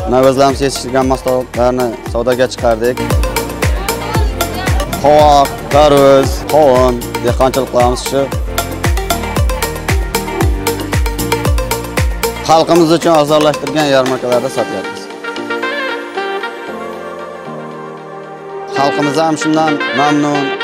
Mana o'zlarimiz yetishtirgan mahsulotlarni savdoga chiqardik. Qovoq, tarvuz, qovun, dehqonchilik qilamiz shu. Xalqimiz uchun arzonlashtirilgan yarmarkalarda sotyapmiz. Xalqimiz ham shundan mamnun.